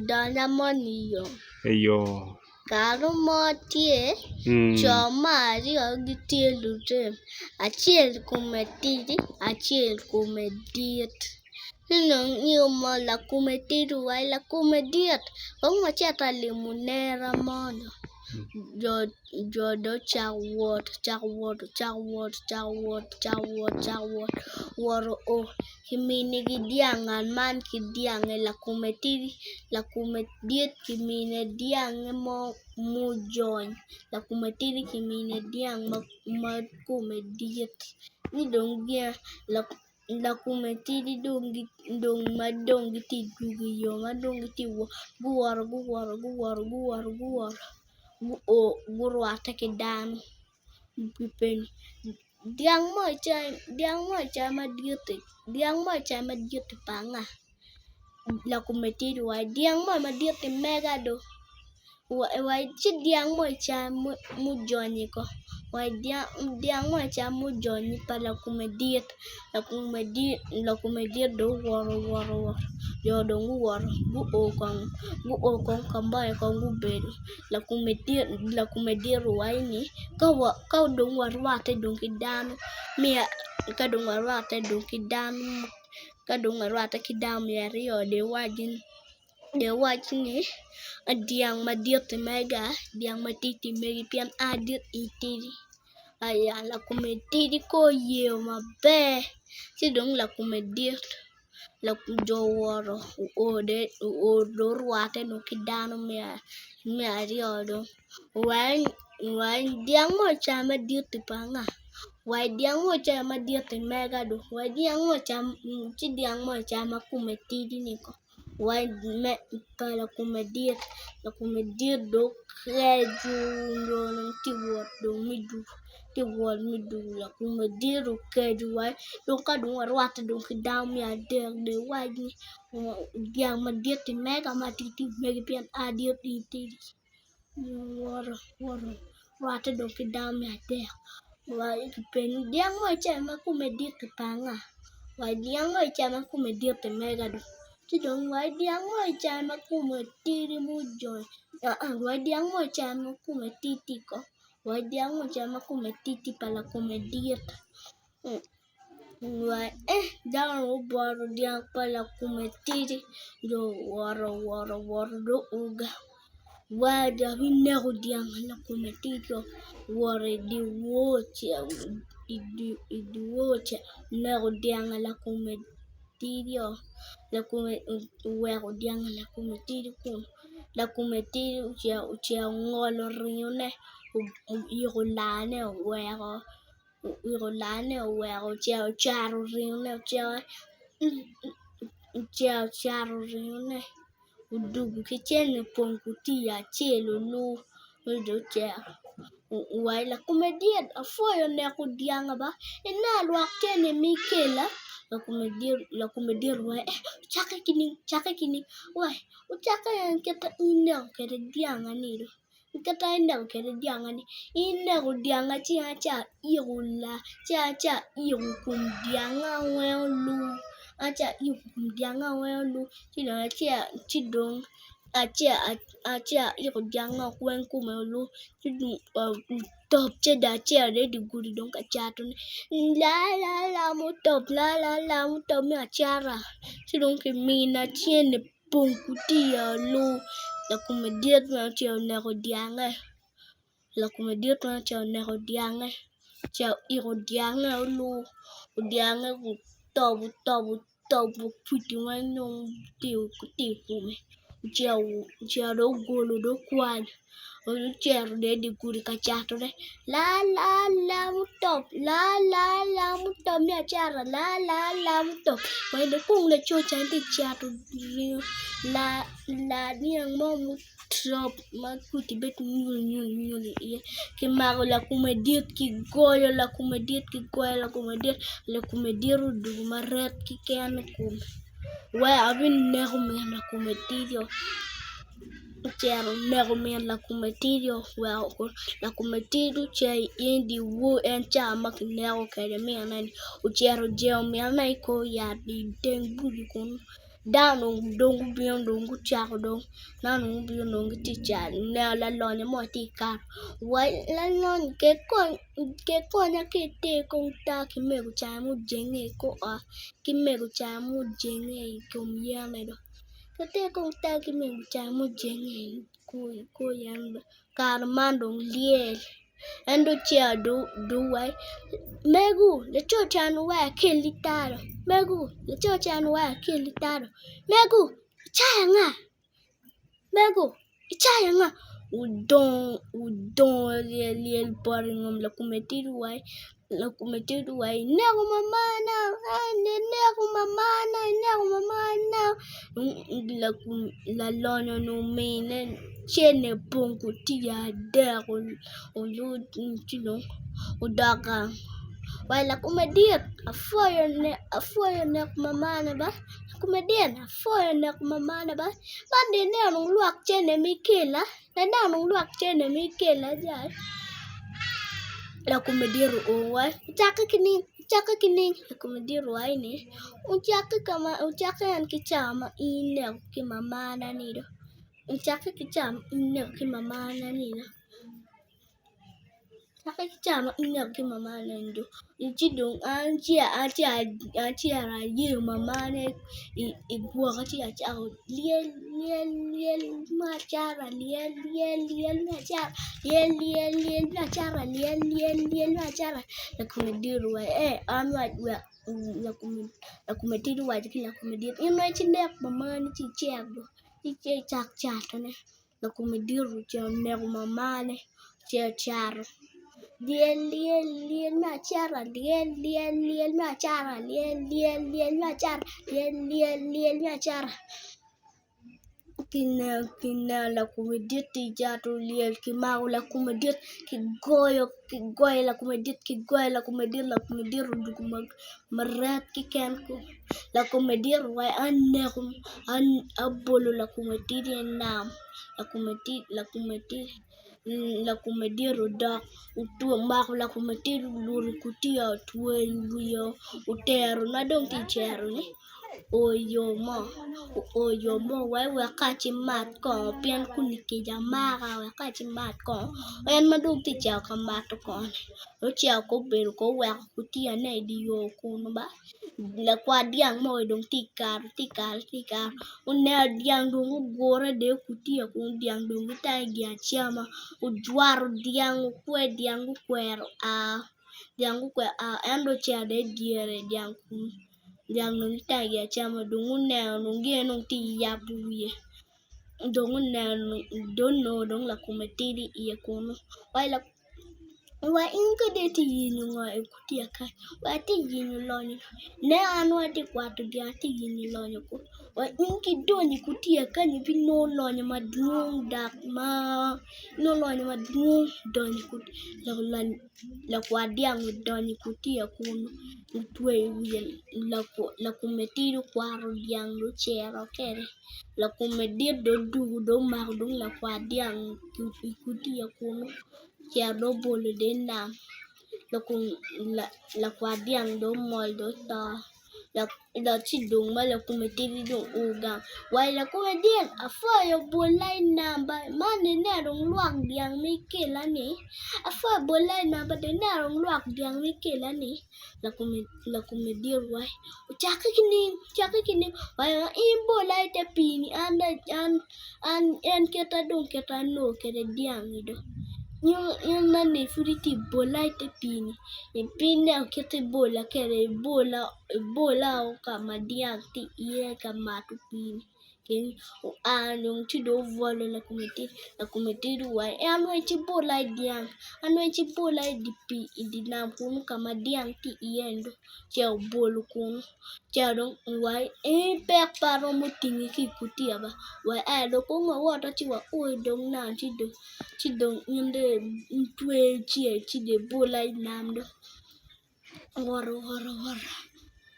Donya moni yo. Eyo. Karo mo tye co mo aryo gitye lurem acel kome tidi acel kome dit ci dong ngat ma kome tidi owaci lakome dit kong wacit ka limo nera moni jo dong ocako wot ocako wot ocako wot ocako wot wot oo kiminigi dyang ngat man ki dyange lakome tidi lakome dit kimine dyange mujony lakome tidi kimine dyang ma kome dit ci dong lakome tidi ma dong gitye ka dwogo i yo ma dong gitye ka wot guwoto guwoto guwoto guwoto guo gurwatte ki dano gupenyo dyang mo ca madit-ti pa anga lakome tidi owaci dyang mo madit-ti mega do ci dyang mo ca mujony-nyi ko dyang mo ca mujony-nyi pa lakome dit lakome dit dong owoto owoto owoto jo dong guwoto guo kong ka mo kong gubedo lakome dit owaco ni ka dong warwatte dong ki dano ka dong warwatte ki dano me aryo dong iwac ni dyang madit-ti mega dyang matidi-ti megi pien an adit in itidi aya lakome tidi kono oyeyo maber ci dong lakome dit jo owoto oo dong orwatte ki dano me aryo dong owaci dyang mo ca madit-ti pa anga waci dyang mo ca madit-ti mega do ci dyang mo ca ma kome tidi-ni ko waci pa lakome dit lakome dit dong okeco dong tye wot dong me dwogo tye wot me dwogo lakome dit okeco waci dong ka dong warwatte dong ki dano me adek dong iwac ni dyang madit-ti mega matidi megi pien an adit in itidi. Owoto owoto orwatte dong ki dano me adek kipenye dyang mo ca ma kome dit-ti pa anga waci dyang mo ca ma kome dit-ti mega do ci dong waci dyang mo ca ma kome tidi mujony waci dyang mo ca ma kome tidi ko waci dyang mo ca ma kome tidi pa lakome dit. Dano obwoto dyang pa lakome tidi dong owoto owoto owoto dong oga war dok ineko dyang lakome tidi owoto i dyewor ca oneko dyang lakome tidi oweko dyang lakome tidi kunu lakome tidi ocito ongolo ringone oyiko lane oweko. Oyiko lane oweko ocito ocato ringone ocito ocato ringone odwogo ki cente opong gutiya acel olu ocito owaco lakome dit apwoyo neko dyanga ba ineno lwak cente ma ikela lakome dit owaco eh ocakke ki ning ocakke ki ning ocakke kit ma in ineko kwede dyanga ni do. Kit ma ineko kwede dyanga-ni, ineko dyanga ci aca ayiko ci aca ayiko kom dyanga weng olu aca ayiko kom dyanga weng olu ci dong aca ayiko dyanga weng kome olu ci dong otop ci dong acito i dye gudi dong ka catone la mutop la mutop me acata ci dong kimina cente. Pong gutiya olu lakome dit ma ocito oneko dyange lakome dit ma ocito oneko dyange ocito oyiko dyange olu dyange otobo otobo otobo kwidi weng dong tye i kome ocito dong ogolo dong okwanyo ocito dong i dye gudi ka catone la la la mutop la la la mutop me acata la la la mutop wa dong laco ca tye ka cato ringo laa dyang mo mutop ma kwidi bene nyul nyul nyul iye kimako lakome dit kigoyo lakome dit kigoyo lakome dit lakome dit odwogo ma ret keken i kome wek abineko min lakome dit-ti. Ocito oneko min lakome tidi oweko lakome tidi ocito i dyewor en ca ma kineko kwede minne-ni ocito ojengo minne i kor yat i teng gudi kunu. Dano dong gubino dong gucako dong dano dong gubino dong gitye ka cat neno lalonyo mo tye ka kato wa lalonyo ket konya ki iter kong taa ki mego ca mujenge i kor ot ki mego ca mujenge i kom yen-ni do iter kong taa ki mego ca mujenge i kor yen kare man dong lyel en dong ocito dong owaci mego laco ca-ni oweko akelli taa do mego laco ca-ni oweko akelli taa do mego icayo anga mego icayo anga odongo lyel opoto i ngom lakome tidi waci ineko mamana ineko mamana ineko mamana lalonyo-ni omine cente opong gutiya adek ci dong odok gang wa lakome dit apwoyo neko mamana ba lakome dit apwoyo neko mamana ba man dong ineno lwak cente ma ikela ineno lwak cente ma ikela jai lakome dit oo wa ocakke ki ning ocakke ki ning lakome dit owaco ni ocakke en ki cawa ma in ineko ki mamana ni do ocakke ki cawa ma in ineko ki mamana ni do Cakke ki ca ma ineko ki mamane do ci dong an acito ayeyo mamane i gwoka ci acako lyel lyel lyel me acata lyel lyel lyel me acata lyel lyel lyel me acata lyel lyel lyel me acata lakome dit owaco ee an wek lakome tidi owaco ki lakome dit in dong inek mamani ci icit do ci icak catone. Lakome dit ocito oneko mamane ocito ocato lyel lyel lyel me acata lyel lyel lyel me acata lyel lyel lyel me acata lyel lyel lyel me acata kineno lakome dit tye cato lyel kimako lakome dit kigoyo kigoyo lakome dit kigoyo lakome dit lakome dit odwogo maret keken Lakome dit wai aneko abolo lakome tidi i nam lakome dit odok omako lakome tidi oluto i kutiya otweyo i wiye otero ma dong tye ka cito-ni oo i yo mo wai wek ka acimat kongo pien koni kica maka wek ka acimat kongo en ma dong tye ka cito ka mato kongo-ni ocito ko obedo ko oweko kutiyane i dye yo kunu ba. Lakwat dyang mo dong tye kato tye kato tye kato oneno dyang dong ogure dong i kutiya kun dyang dong gitye gin acama ojwato dyang okwe dyang gukwero a dyang gukwero a en dong ocito dong i dyere dyang kunu dyang dong gitye gin acama dong oneno dong gin dong tye ka yabo wiye dong oneno dong onongo dong lakome tidi iye kunu. Wa in ka dong itye yenyo ngo i gutiya kany wa atye yenyo lonyo nen an dong atye kwato dyang atye yenyo lonyo wa in ka idonyo i gutiya kany ibinongo lonyo madwong dok ma inongo lonyo madwong idonyo i gutiya lakwat dyang odonyo i gutiya kunu otweyo wiye lakome tidi okwato dyang dong ocito kwede lakome dit dong odwogo dong omako dong lakwat dyang i gutiya kunu. Ocito dong obolo dong i nam lakwat dyang dong omol dong oto ci dong ma lakome tidi dong oo gang wa lakome dit apwoyo bolla i nam ba man ineno dong lwak dyang ma ikela-ni apwoyo bolla i nam ba dong ineno dong lwak dyang ma ikela-ni lakome dit wai ocakke ki ning ocakke ki ning wa in ibolla i te pii-ni an en kite dong kite anongo kwede dyang-ngi dong in eni pud itye ka bolla i te pii-ni pe ineno kit ma ibolla kwede ibolla o ka ma dyang tye iye ka mato pii-ni oa dong ci dong obwolo lakome tidi wa en weng ci bolla i dyang en weng ci bolla i dye pii i dye nam kunu ka ma dyang tye iye-ni dong ci obolo kunu ci dong owaci in pek pe aromo tingi ki i kutiya ba wa ea dong kong wawot ci wao i dog nam ci dong in dong itwe ci dong ibola i nam dong owoto owoto owoto.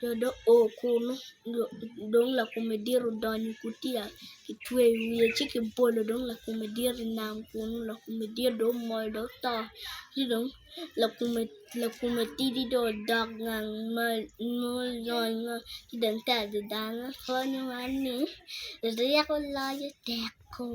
Jo dong oo kunu dong lakome dit odonyo i kutiya kitweyo wiye ci kibolo dong lakome dit i nam kunu lakome dit dong omol dong oto ci dong lakome tidi dong odok gang ma olony ci dong tero dano pwonyowa ni ryeko loyo teko.